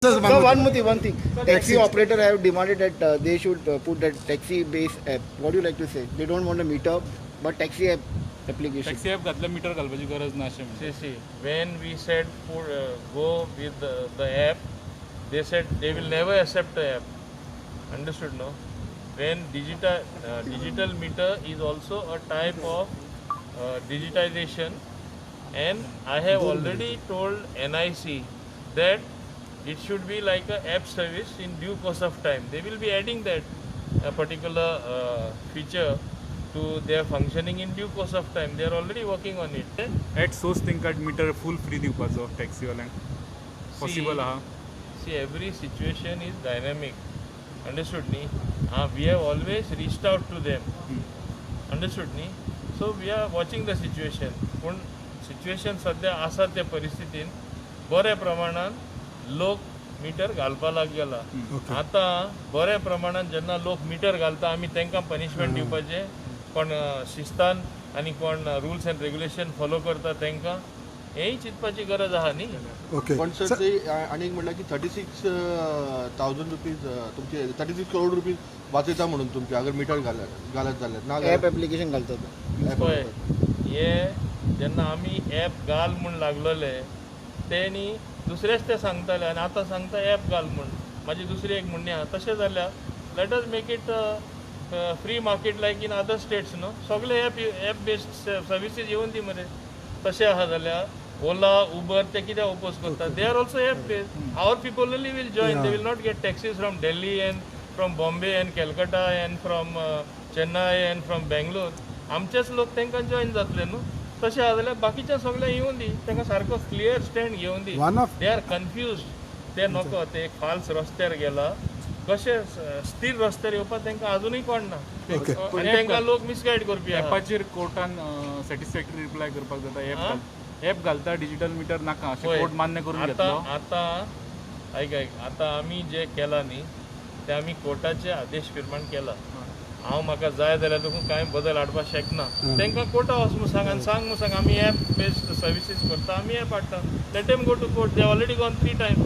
So one more thing, one thing. Taxi operator have demanded that they should put that taxi base app. What do you like to say? They don't want a meter, but taxi app application. Taxi app घातल्यार metre घालपाची गरज ना अशें म्हणटा. See, see, when we said go with the app, they said they will never accept the app. Understood, no? When digital meter is also a type of digitization, and I have already told NIC that it should be like a app service in due course of time. They will be adding that particular feature to their functioning in due course of time. They are already working on it. At source तांकां metre फूल free दिवपाचो टॅक्सीवाल्यांक possible आहा? See, every situation is dynamic. Understood, न्ही? We have always reached out to them. Understood, न्ही? So we are watching the situation. पूण situation सद्या आसा त्या परिस्थितीन बऱ्या प्रमाणान लोक मिटर घालपा लागला. आतां बऱ्या प्रमाणान जेन्ना लोक मिटर घालता, आमी तांकां पनिशमेंट दिवपाचें? कोण शिस्तान आनी कोण रुल्स एंड रेग्युलेशन फॉलो करता तांकां, हेंय चिंतपाची गरज आहा न्ही. ओके. पण सर, ते आनी एक म्हणल्यार की ₹36,000 तुमचे, 36 करोड रुपीज वाचयता म्हणून तुमचे, अगर मिटर घालत घालत जाल्यार ना. App application घालतात. पळय, हे जेन्ना आमी एप घाल म्हूण लागलेले, तेणी दुसरेच ते सांगताले आनी आतां सांगता एप घाल म्हूण. म्हाजी दुसरी एक म्हणणी आहा, तशें जाल्यार let us make it free market like in other states, न्हू? सगळे एप बेस्ड सर्विसीस येवन दी मरे. तशें आहा जाल्यार ओला, उबर ते कित्याक ओपोज करता? They are also app based. Our people only will join. They will not get taxis from Delhi and from Bombay and Calcutta and from Chennai and from Bangalore. आमचेच लोक तांकां जॉयन जातले न्हू. तशें आहा जाल्यार बाकीच्या सगळ्यांक येवन दी, तांकां सारको क्लियर स्टँड घेवन दी. One of They are confused. ते नको, ते एक फाल्स रस्त्यार गेला कशे, स्थिर रस्त्यार येवपाक तांकां अजुनूय कोण ना आनी तांकां लोक मिसगायड करपी आहा. एपाचेर कोर्टान सॅटिस्फॅक्टरी रिप्लाय करपाक जाता. एप एप घालता, डिजिटल मिटर नाका अशें पळय, कोर्ट मान्य करून आतां घेतलो. आतां आयक आयक, आतां आमी जे केला न्ही, ते आमी कोर्टाचे आदेश प्रमाण केला. हांव म्हाका जाय जाल्यार तुका कांय बदल हाडपाक शकना. तांकां कोर्टा वच म्हूण सांग आनी सांग म्हूण सांग, आमी एप बेस्ड सर्विसीस करता, आमी एप हाडटा. Let them go to court. They already gone three time.